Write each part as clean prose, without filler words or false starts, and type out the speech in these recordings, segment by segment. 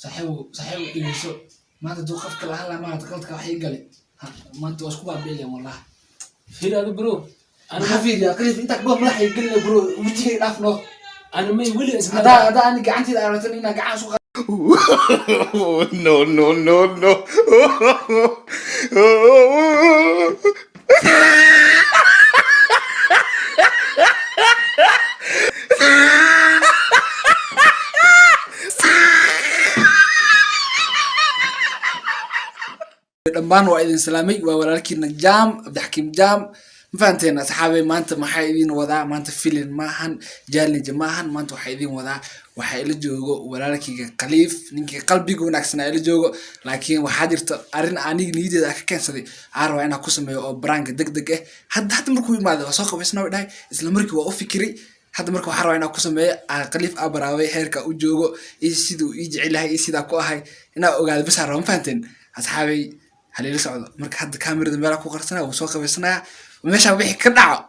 Saaxiibow, saaxiibow, dhegeyso. Maanta hadduu qofka la hadlaa, maanta qaladka wax ii galay. Ha, maanta waa isku baabi'inaya wallah. Fiiri adi, bro. Maxaa fiiriyaa, Khaliif? Intaa kadhow madaxa ii gelina, bro, wejigay dhaaf no. Ana may weli isma Haddaa ani gacanteyda aragtan inaa gacan isku No, no, no, no. Dhammaan waa idin salaamay. Waa walaalkiina Jam Cabdixakiim Jam. Ma fahanteen, asxaabey? Maanta maxaa idin wadaa? Maanta filin maahan, challenge maahan. Maanta waxaa idin wadaa, waxaa ila joogo walaalkayga Khaliif, ninkii qalbiga wanaagsanaa ila joogo. Laakiin waxaa jirta arrin aniga niyadeeda ka keensaday, aan rabaa inaan ku sameeyo oo prank deg deg ah. Hadda markuu imaado waa soo qabaysna, way dhahay. Isla markii waa u fikiray. Hadda marka waxaa rabaa inaan ku sameeyo aan Khaliif aa baraabay heerka u joogo iyo siduu ii jecel yahay iyo sidaa ku ahay inaa ogaado bas aan rabaa. Ma fahanteen, asxaabey? Haliila socdo. Marka hadda kaamirada meelaa ku qarsanaya, wuu soo qabaysanaya. Meeshaan wixii ka dhaco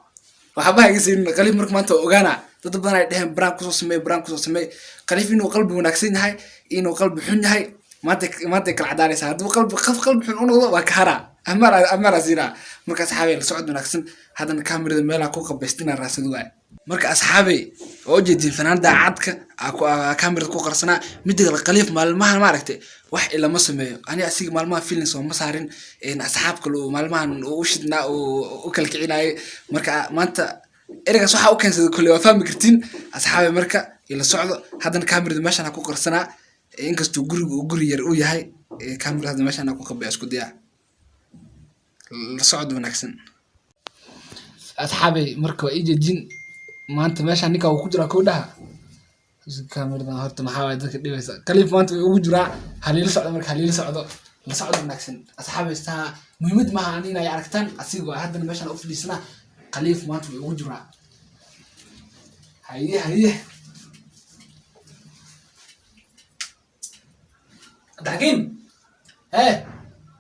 waxba iga siinin Khaliif. Marka maanta waa ogaana. Dad badan ay dheheen prank kusoo sameey, prank kusoo sameey. Khaliif inuu qalbi wanaagsan yahay, inuu qalbi xun yahay, maanta kala cadaanaysaa. Hadduu qalbi qof qalbi xun u noqdo, waa ka haraa, amaar amaaraa siinaa. Marka asxaabey, la socod wanaagsan. Haddana kaamirada meelaa ku qabaystina raasad waay. Marka asxaabey, waa ujeedin fanaanada cadka kaamirada ku qarsanaa. Midda kale, Khaliif maalmahan maaragtay wax ilama sameeyo. Ani asiga maalmaha feelings oo ma saarin. Asxaab kale uu maalmahan uu u shidnaa, uu u kala kicinayay. Marka maanta ereygaas waxaa u keensaday kolley waa fahmi kartiin, asxaabey. Marka ila socdo. Haddana kaamirada meeshaan ku qarsanaa, inkastuu guriga uu guri yar u yahay. Kaamirada hadda meeshaan ku qabaya, isku dayaa. La socod wanaagsan, asxaabey. Marka waa ii jeedin, maanta meeshaan ninka wuu ku jiraa. Kow dhaha kaamiradan horta maxaa waay dadka dhibaysa? Khaliif maanta way ugu jiraa. Haliila socdo. Marka haliila socdo, la socdo wanaagsan, asxaabey. Saa muhiimad maaha ani inay aragtaan asiga waa. Haddana meeshaan u fadhiisanaa. Khaliif maanta way ugu jiraa. Haye, haye. Cabdixakiim. Hee.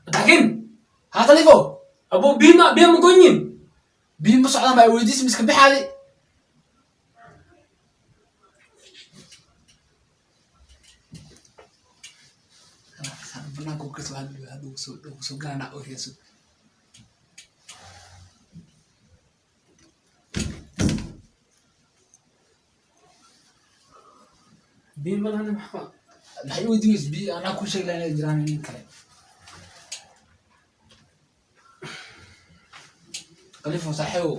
Cabdixakiim. Ha, Khaliifo. Abo, biima biya ma goynyin? Biyo ma socdaan baa weydiisi miska bixaadi. Banaanka uu kasoo hadlayo, hadda uu soo galanaa oo heeso. Biyo ma lahana, maxaa? Maxay weydiinaysa biyo? Anaa kuu sheegi lahaa inay jiraan nin kale. Khaliifo, saaxiibow.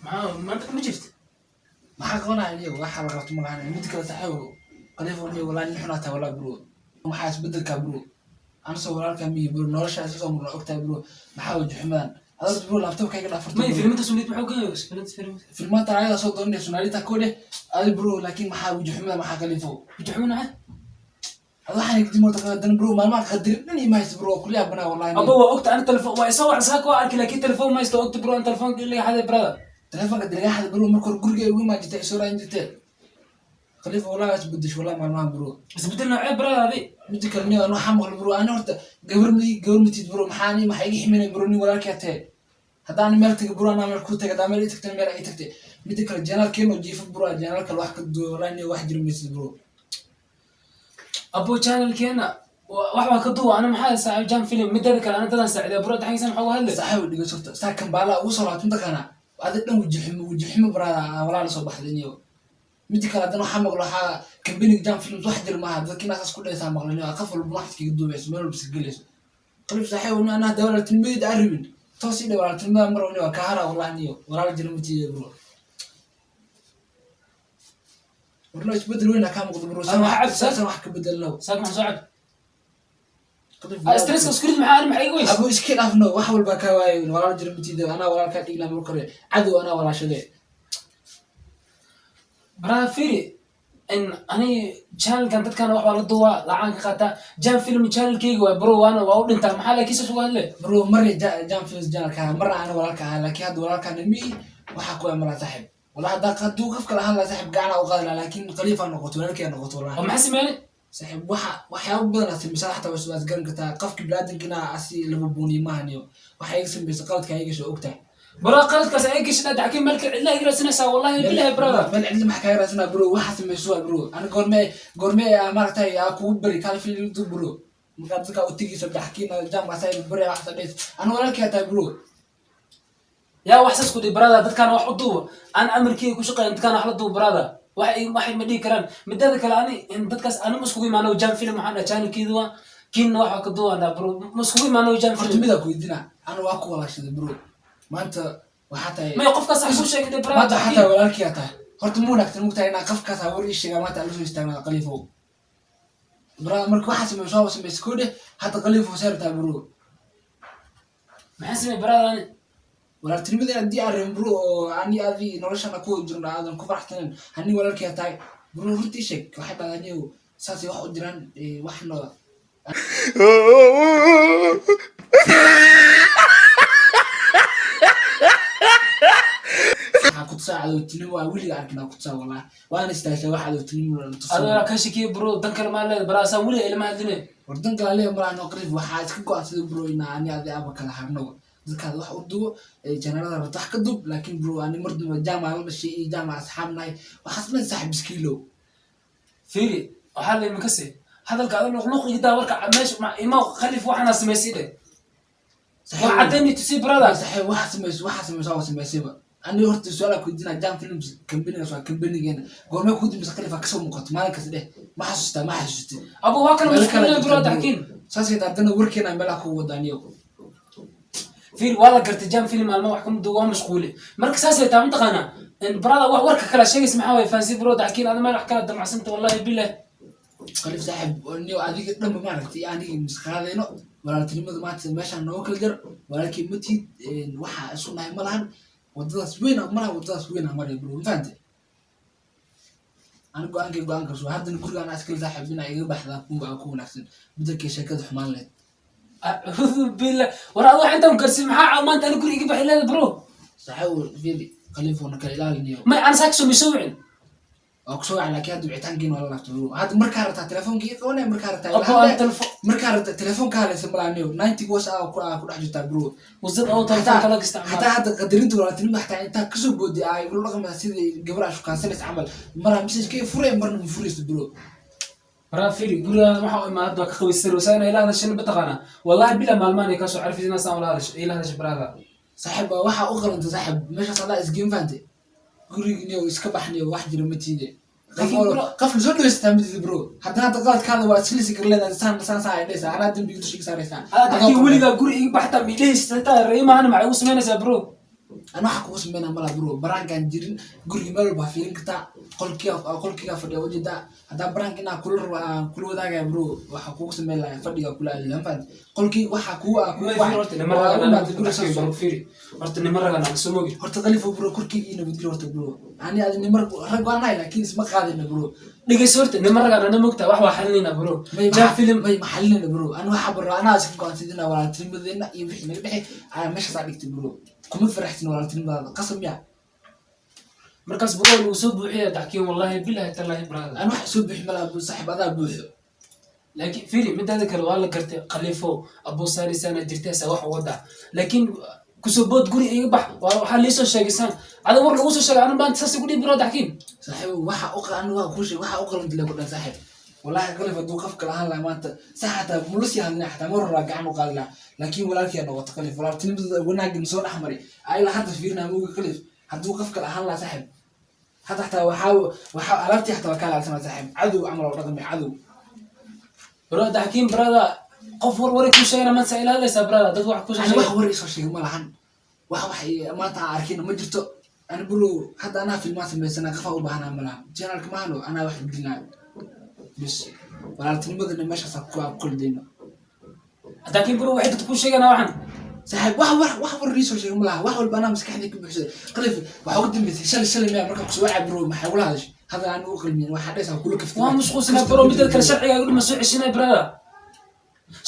Maxaa maanta kuma jirta? Maxaa qabanaya niyo? Waxa la qabto ma lahan. Mid kale, saaxiibow, Khaliifo, niyo walaa nin xunaa tahay walaa, bro. Maxaa isbedelkaa, bro? Anasoo walaalkaa miyi, bro? Noloshaa isla soo marna ogtahay, bro. Maxaa waji xumadan adoo, bro? Laptopka iga dhaafarto. May filminta sunnid maxuu ka yahay filminta filminta? Filmaanta ayadaa soo doonanay sunaalita koo dheh adi, bro. Laakiin maxaa waji xumada? Maxaa, Khaliifo? Waji xumana? Ad waxaan kadib marta qadan, bro. Maalmaha qadirin dhan ima haysto, bro. Kulli abanaa wallahi. Abo, waa ogta ana telefoon waa isoo wac saaka waa arki, laakiin telefoon ma haysto. Ogta, bro, an telefoonka ilaga xaday, brother. Telefoonka dalaga xaday, bro. Marka hore guriga igu imaan jirtay, soo raayin jirtay. Khaliifo, wallahi waa isbedesho wallahi maalmahan, bro. Isbedel noocee, brother, adi? Midda kale niyo, aan waxaa maqlay, bro. Ani horta gabar ma gabar matid, bro. Maxaa ani maxaa iga ximinay, bro? Nin walaalkaa tahay. Haddaan meel tagay, bro, anaa meel ku tagay. Haddaan meel ii tagtay, meel ii tagtay. Midda kale, channelkeeno jiifa, bro, channel kale wax ka duwa wallahi niyo wax jira maysid, bro. Abo, channelkeena wax baa ka duwa. Ana maxaa saaxiib Jam Film? Mideeda kale, ana dadan saacidaa, bro. Daxaysan maxaa uga hadlay? Saaxiib, dhigo horta. Saa kambaala ugu soo laabtay mataqaanaa? Adi dhan wajixumo, wajixumo, brother, walaa la soo baxday niyo. Midda kale, haddana waxaa maqlo waxaa kambaniga Jam Films wax jir maaha. Dadka inaa saas ku dhaysaa maqlo niyo. Qof walba wax iskaga duubayso, meel walba iska gelayso. Khaliif, saaxiib, ni anaa hadda walaaltinimadeeda aan rabin, toos ii dhe. Walaaltinimada mar niyo waa kaa hara wallahi niyo. Walaal jira ma tiida, bro. Warno isbedel weyn aa kaa muuqdo, bro. Ama waxaa cabsi- Saasan wax ka bedelno. Saaka maxaa soo cab? Stresska isku rid. Maxaa ani maxaa iga weys? Abu, iska dhaafno. Wax walba kaa waayo. Walaal jira ma tiida. Anaa walaalkaa dhignaa marka hore, cadow anaa walaashade. Brother, fiiri in ani channelkan dadkan wax waa la duwaa, lacaan ka qaataa. Jam Film channelkeyga waa, bro, waana waa u dhintaa. Maxaa laakiin saas uga hadle? Bro, marna Jam Films channelka ahaa, marna ana walaalka ahaa, laakiin hadda walaalkaana mi waxaa ku amraa, saaxiib. Wallahi haddaa hadduu qof kala hadlaa, saaxiib, gacana u qaadi lahaa, laakiin Khaliifaa noqoto, walaalkii noqoto wallahi. Oo maxaa sameeyay? Saaxiib, waxa waxyaabo badan aad samaysaa xataa waad garan kartaa. Qofki biniaadamkina asi laba buuniyo maahan iyo waxa iga samaysa qaladka iga soo ogtahay. Bro, qaladkaas ay gashay Cabdixakiin, meel kale cidla iga raadsanaysaa, wallahi billahi, brother. Meel cidla maxaa kaaga raadsanaa, bro? Waxaa samayso waa, bro, ani goorme maaragtay aa kugu bari kaal fiil, bro? Markaad dadka u tegeyso Cabdixakiin jaamka asaa bari waxaas dhays, ani walaalkii tahay, bro. Yaa wax saas ku dhihi, brother? Dadkaan wax u duuba, aan amarkeyga ku shaqeyn, dadkaan wax la duuba, brother, waxay ma dhihi karaan. Mideeda kale, ani in dadkaas ani ma iskugu imaano Jam Film. Waxaan dhaha channelkeedu waa kiinna wax ka duuban dhaha, bro, ma iskugu imaano Jam Horta Film. Midaa ku weydiina, ani waa ku walaashaday, bro. Maanta waxaa tahay May, qofkaas wax kuu sheegay dhe, brother. Maanta waxaa tahay walaalkii aa tahay. Horta ma wanaagsan mugtahay inaa qofkaas war ii sheegaa maanta aan lasoo istaagna, Khaliifow, brother. Marka waxaa samayso waa samaysa koo dheh. Hadda Khaliifow, see rabtaa, bro? Maxaa samey, brother, ani? Walaaltinimada haddii aan rabin, bro, oo ani adi noloshana ku jirno aadan ku faraxsanen, hani walaalkii aa tahay, bro, runtii sheeg. Waxay dhahdaa aniyow saasay wax u jiraan, waxna. Waxaa ku tusaa cadowtinimo waa weliga arkin aa ku tusaa, wallahi waana istaashaa wax cadowtinimo la tusaa. Adoo ka shakiye, bro, dan kale maa leeda, brother? Saan weliga ilma hadline. War dan kale leeya malaha noo, Khaliif. Waxaa iska go-aansaday, bro, inaa ani adi aba kala harno. Dadkaada wax u dubo, janarada rabta wax ka dub, laakiin bro, ani mar dambe jaamaca la dhashay iyo jaamaca asxaab nahay, waxaas dhan saaxib iskiilow. Fiiri, waxaa la imakase hadalka ada luqluq iga daa. Warka meesha ima Khalif, waxaana samaysay dheh, wax cadayni tusi, brother. Saaxiib, waxa samayso waa samaysayba. Ani horta su-aal ku weydiinaa: Jam Films companygaas waa companygeena. Goormee kuu dambeysa Khalifa kasoo muuqato maalin kasta dheh? Ma xasuustaa? Ma xasuustid? Abo, waa kala Meel kale mashquulina, jirta, bro. bro. Taxkiin. Saasay haddana warkeena meelaha kugu wadaaniyo. Fiir, waa la gartay Jam Film maalmo wax kama duwa, waa mashquule. Marka saasay taa, mataqaanaa, brother, wax warka kala sheegaysa maxaa waye? Fahansi, bro. Taxkiin, ada meel wax kala damacsanta, wallahi billah. Khaliif saaxiib, niyo adiga dhanba maaragtay aniga misqaadayno walaaltinimada maanta meeshaan nooga kala jar. Walaalkii matid, waxa isu nahay ma lahan. Wadadaas weyn malaha, wadadaas weyn aan maray, bro, ma fahante? Ani go-aankay go-aankaas waa. Haddana guriga anaa iskale, saaxiib, inaa iga baxdaa kunba ku wanaagsan bedelkay sheekada xumaan lahayd. Acuudu billah. War ad wax intaan garsi, maxaa maanta ani guriga iga baxi leeda, bro? Saaxiib, fiiri, Khaliif, wana kala ilaalinayo. May, aan saaka soo misoo wicin. Waa kusoo wacay, laakiin hadda wicitaankiina waa la laabtay, bro. Hadda markaa rabtaa telefoonka ii qabanaya, markaa rabtaa Abo, aan telefon markaa rabta telefoonka halaysa malaaniyo 90 was aa ku dhex jirtaa, bro. Wasad oo telefoonka laga isticmaalo. Xataa hadda qadarinta walaaltinimada xataa intaa kasoo booday ay ula dhaqmaysaa sidii gabar aa shukaansanaysa camal. Maraa message ka furaya, marna ma furaysa, bro. Baraa, fiiri, gurigaada waxa u imaad waa ka qabaysay rosaana ila hadashan, mataqaanaa, wallahi bila maalmaan ay kasoo carfaysa inaan saan ula hadasho ila hadasho, brother. Saaxiib, waxaa u qalanta, saaxiib, meeshaas adaa isgeyn, fahante? Gurigniyo iska baxniyo, wax jira ma tiide. Laakiin Qof la soo dhawaysataa ma tiide, bro. Haddana hadda qaladkaada waa islisi kar leedahay. Saan saan saan ay dhaysaa, anaa dembiga dushiga saaraysaa. Adaa laakiin weligaa guri iga baxtaa midhahaysa xitaa reemahana maxay ugu samaynaysaa, bro? Ana waxa kugu sameynaa malaa, bro. Baraankaan jirin guriga meel walba fiirin kartaa, qolkiga qolkiga fadhiya ujeedaa. Haddaa baraanka inaa kula rabo aan kula wadaagaya, bro, waxa kugu sameyn lahaa fadhiga kula aadi lahaa, fahant? Qolkii waxa kugu ah kugu Ma fiiri, horta nima ragan anaga, fiiri, horta nima ragan aan soo mogi. Horta Khaliifo, bro, korkeyga ii nabadgeli horta, bro. Ani adi nima rag waan nahay, laakiin isma qaadayna, bro. Dhegeyso, horta nima ragan ana mogtaa, wax waa xalinayna, bro. May Jam Film. May maxalinayna, bro. Ani waxa bro anaa iska go-aansadina walaaltinimadeena iyo wixii naga dhexey ayaa meeshaas aa dhigtay, bro. Kuma faraxsin walaaltinimadaada, qasab miya? Markaas bro lagu soo buuxiya taxkiin, wallahi billahi tallahi, brother. Ani wax soo bixi malaa, saaxiib, adaa buuxo. Laakiin fiiri, midaada kale waa la gartay Khaliifo abuu saarisana jirta sa wax wada, laakiin kusoo bood guri iga bax waxaa liisoo sheegaysaan ada war lagu soo sheegay, ana maanta saas igu dhihi, bro, taxkiin. Saaxiib, waxa u ani waa kuu sheeg waxa u qalanta le ku dhan, saaxiib. Wallahi Khaliif, hadduu qof kale ahaan lahaa maanta sax xataa mula sii hadlina, xataa mar horaa gacan u qaadi lahaa, laakiin walaalkii noqoto, Khaliif. Walaaltinimada wanaaggan soo dhex maray ayla hadda fiirinaa moogi. Khaliif, hadduu qof kale ahaan lahaa, saaxiib, hadda xataa waxaa alaabtii xataa waa kaa laalsanaa, saaxiib. Cadow camal oo dhaqmay, cadow. Bro, taxkiin, brother, qof war waray kuu sheegana maanta saa ila hadlaysaa, brother, dad wax kuu Ani wax sheegay. War isoo sheegay ma lahan. Wax maanta aan arkina ma jirto. Ani bro, hadda anaa filmaan samaysana, qafaa u baahanaa ma laha. Channelka mahano anaa wax gelinaayo bis. Walaaltinimadana meeshaas ku koldayno. Taxkiin, bro, waxay dad kuu sheegana waxan. Saaxiib, wax war iisoo sheegay ma laha. Wax walba anaa maskaxdii ka buuxsaday. Khaliif, waxaa ugu dambeysay shalay miyaa markaa kusoo wacay, bro, maxay ugula hadashay hadal aan ugu qalmiyin? Waxaa dhaysaa kula kaftay. Waa mashquulsanaa, bro. Midda kale sharciga igu dhima soo ceshinay, brother.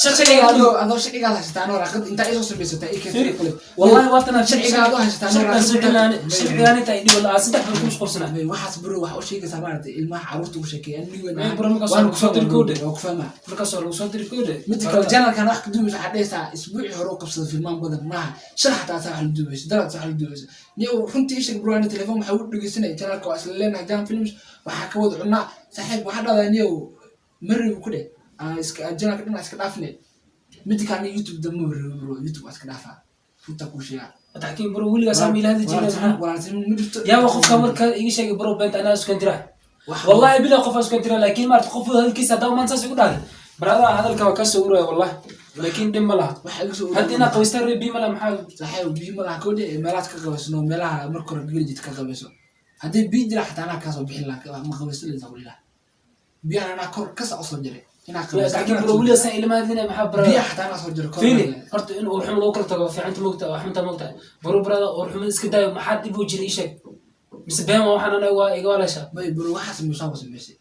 Sharciga adoo adoo sharcigaad haysataa anoo raaqad intaa isoo samaysataa ii keentay qalif. Wallahi waa tan. Sharciga adoo haysataa anoo Sharcigan raaqad. soo celinaani, sharcigan inta ay dhibo la'aan saddex bal ku mashquulsanaa. May, waxaas bro waxa u sheegaysaa maaragtay ilmaha carruurta ugu sheekeeya anigu. May, bro, markaas waan waa ku soo diri koodhe. Waa ku fahmaa. Markaas waa lagu soo diri koodhe. Midda kale, janalkan wax ka duubaysa waxaa dhehaysaa isbuucii hore u qabsada filmaan badan maaha, shan xataa asaa wax la duubayso, dalad asaa wax la duubayso. Niyo runtii ii sheeg bro, ani telefoon waxaa u dhegeysanaya janalka waa isla leenahay Jam Films, waxaa ka wada cunaa. Saaxiib, waxaa dhahdaa niyo maribu ku dheh aan iska janalka dhan aan iska dhaafne. Midda kale, ani YouTube dambe ma rabi bro, YouTube waa iska dhaafaa, runtaa kuu sheegaa. Taxkiim bro, weligaa saa miila hadli jiray maxaa? Walaaltinimo ma jirto. Yaaba qofka marka iga sheegay bro beenta, anaa isku tira. Wax- Wallahi bila qof isku tira, laakiin maarta qof hadalkiisa hadaa maanta saas igu dhahday brother, hadalka waa ka soo uraya wallahi, laakiin dhib ma laha. Waxa iga soo Haddii inaa qabaystaan reer biyo ma laha maxaa? Saaxiib, biyo ma laha koodhe, meelahaad ka qabaysano, meelaha marka hore geli ka qabayso. Haddii biyo jira xataa anaa kaasoo bixin lahaa, ma qabaysto leysa kulilah. Biyahan anaa kor kasa usoo jiray inaa qabaysto. Laakiin bro, weligaa saa ilma hadlinaya maxaa brother? Biyaha xataa anaa soo jiray kor. Fiiri, horta in uurxumo lagu kala tago fiicanta moogta, waa xunta moogta bro. Brother, uurxumo iska daayo, maxaa dib u jira ii sheeg, mise been waa waxaan anaga waa iga walaasha. May bro, waxaa sameysaan waa samaysay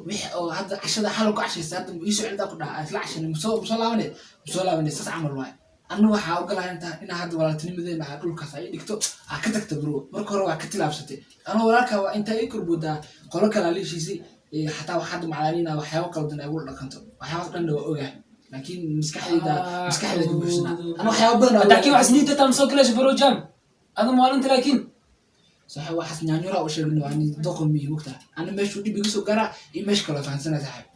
wixii oo hadda cashada xal ku cashaysa, hadda iisoo celidaa ku dhaca isla cashana masoo laabane, masoo laabane, saas camal waay. Anna waxaa ogolahay inta inaa hadda walaaltinimadeena aa dhulkaas ay dhigto, aa ka tagta bro. Marka hore waa ka tilaabsatay anoo walaalka, waa intaa ii korboodaa qolo kale aa liishiisay. Xataa waxaa hadda macalaaniina waxyaabo qaldan ay ugula dhaqanto, waxyaabaas dhanna waa ogahay, laakiin maskaxdayda ka buuxsanaa ana waxyaabo badan aa Laakiin waxaas niida taa masoo galayso bro jam ada maalinta, laakiin saaxiib, waxaas nyaanyuraa u sheegno, ani doqon miyi mogtaa, ana meeshuu dhib iga soo garaa iyo meesha kaloo fahansana saaxiib.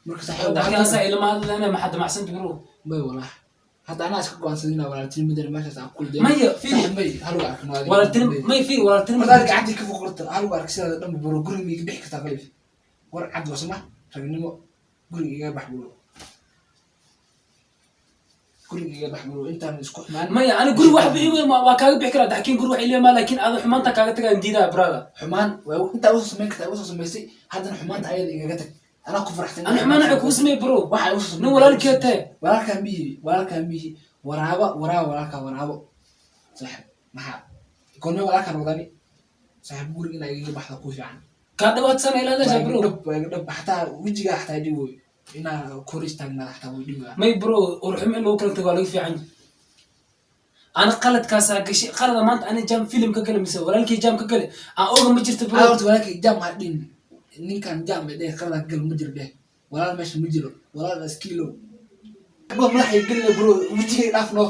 Marka saaxiib Laakiin asaa ilma hadlinaya, maxaa damacsanta bro? May wallah, hadda anaa iska go'aansaday inaa walaaltinimadana meeshaas aan kula Maya, fiiri. Saaxiib, may halugu arkin waa adiga. Walaaltinimo may, fiiri, walaaltinimo. Marka adiga gacantii ka foqorta halugu ark sidaada dhanba bro, guriga ma iga bixi kartaa qalif? War cad wasma ragnimo, guriga iga bax bro, guriga iga bax bro, intaan isku xumaan. Maya, ani guri wax bii waa kaaga bixi karaa daxkiin, guri wax ilaa ma, laakiin ada xumaanta kaaga tagaan diidaa brother. Xumaan waa intaa usoo samayn kartaa, usoo samaysay, haddana xumaanta ayada igaga tag, anaa ku faraxsan. Ani xumaan waxay kugu sameeyey bro? Waxa igu soo Nin walaalkeed tahay. Walaalkaa mihi, walaalkaa mihi, waraabo waraabo, walaalkaa waraabo. Saaxiib, maxaa goormee walaalkaan wadani? Saaxiib, guriga inaa igaga baxda ku fiican. Kaa dhawaad sana ilaa Waa leesha iga bro. Dhab waa iga dhab, xataa wejigaa xataa dhib wey inaa kor istaagnaada xataa way dhib. May bro, urxumo in lagu kala tago waa laga fiican yahay. Ana qaladkaasaa gashay, qalada maanta ani jam film ka gale mise walaalkii jam ka gale aan oga ma jirto bro. Horta walaalkay jam ha dhin, ninkan jam ee dheh qaladan gal ma jiro, dheh walaal meesha ma jiro, walaal iskiilow madaxay gelina bro, wejigay dhaaf no.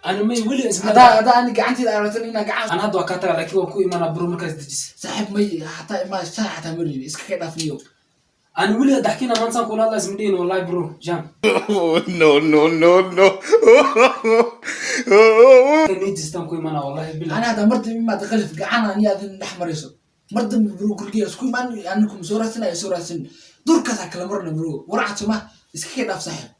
Ani may weli isma Haddaa ani gacanteyda aragtan inaa gacan. Ana hadda waa kaa tagaa, laakiin waa ku imaanaa bro markaas dejis. Saaxiib, may xataa ima shaa xataa ma ribi, iska ka dhaaf niyo. Ani weli daxkiina maanta saan kula hadlaa isma dhihin wallahi bro jam. No, no, no, no. Nijistaan ku imaanaa wallahi billah. Ani haddaa mar dambe imaada qalif gacan ani adin dhex marayso mar dambe bro, gurigeeda isku imaan, ani kuma soo raadsan ay soo raadsan, durkaasaa kala marna bro, warcad soma, iska ka dhaaf saaxiib.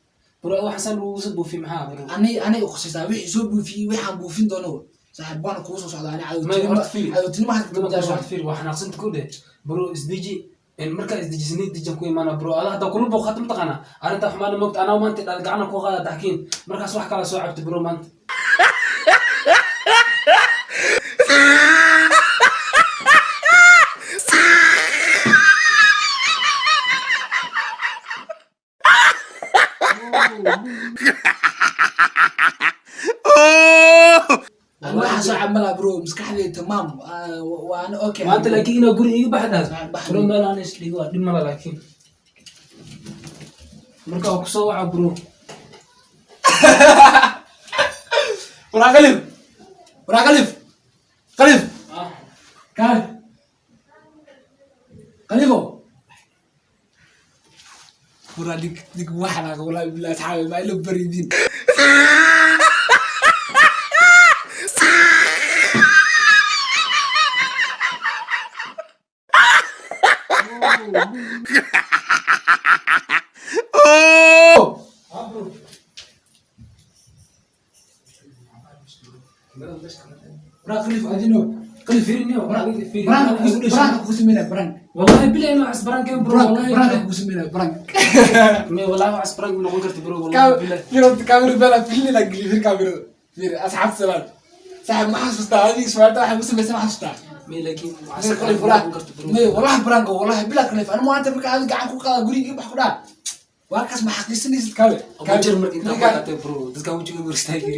Bro, waxaan saan lagugu soo buufiye maxaa bro? Ani ukhusaysaa wixii soo buufiyey, waxaan buufin doono saaxiib, waana kugu soo socdaa ani. May, Cadowtinimo horta fiiri. cadowtinimo hadda Nimanka dambe. waxaad fiiri waa xanaaqsanta ku dheh bro, isdeji in markaa isdejis niyad ku imaana bro. Ada hadda kula booqato mataqaanaa arrintaa xumaana moogta, anaa maanta dhal gacana ku qaada daxkiin, markaas wax kala soo cabta bro maanta. Ani waxaa soo camalaa bro, maskaxdayda tamaam waa ani okay. Maanta laakiin inaa guri iga baxdaas Bax- bro, meel aan isdhigo waa dhib mala, laakiin marka waa kusoo waca bro. Waraa qalif, waraa qalif, qalif. Ah. Kaale qalifo, waraa dig dig waxnaaga wallahi billahi asxaabi ma ilo baridin. Ah, bro. Waraa qalif adino qalif. Fiiri niyo, adiga fiiri. Brank. Igu dhashay. Brank kugu sameynaya brank. Wallahi billahi inuu casbaraan keen bro. Brank. Wallahi Brank billahi. kugu sameynaya brank. May wallahi wax casbaraan ma noqon karto bro, wallahi billahi. Kaamira bela filina geli fir kaamirada fir asxaabta salaad. Saaxiib, ma xasuustaa adiga su'aalta waxay ku samaysay, ma xasuustaa? May laakiin May casbaraan qalif ma walaa noqon karto bro. May wallahi brank, wallahi bilaa qalif, ani maanta marka adiga gacan ku qaada guriga bax ku dhaa. Waa kaas, ma xaqiisanaysid? Kaale. Abu jir marka intaa ku qaatay, bro, dadkan wejiga hor istaagi.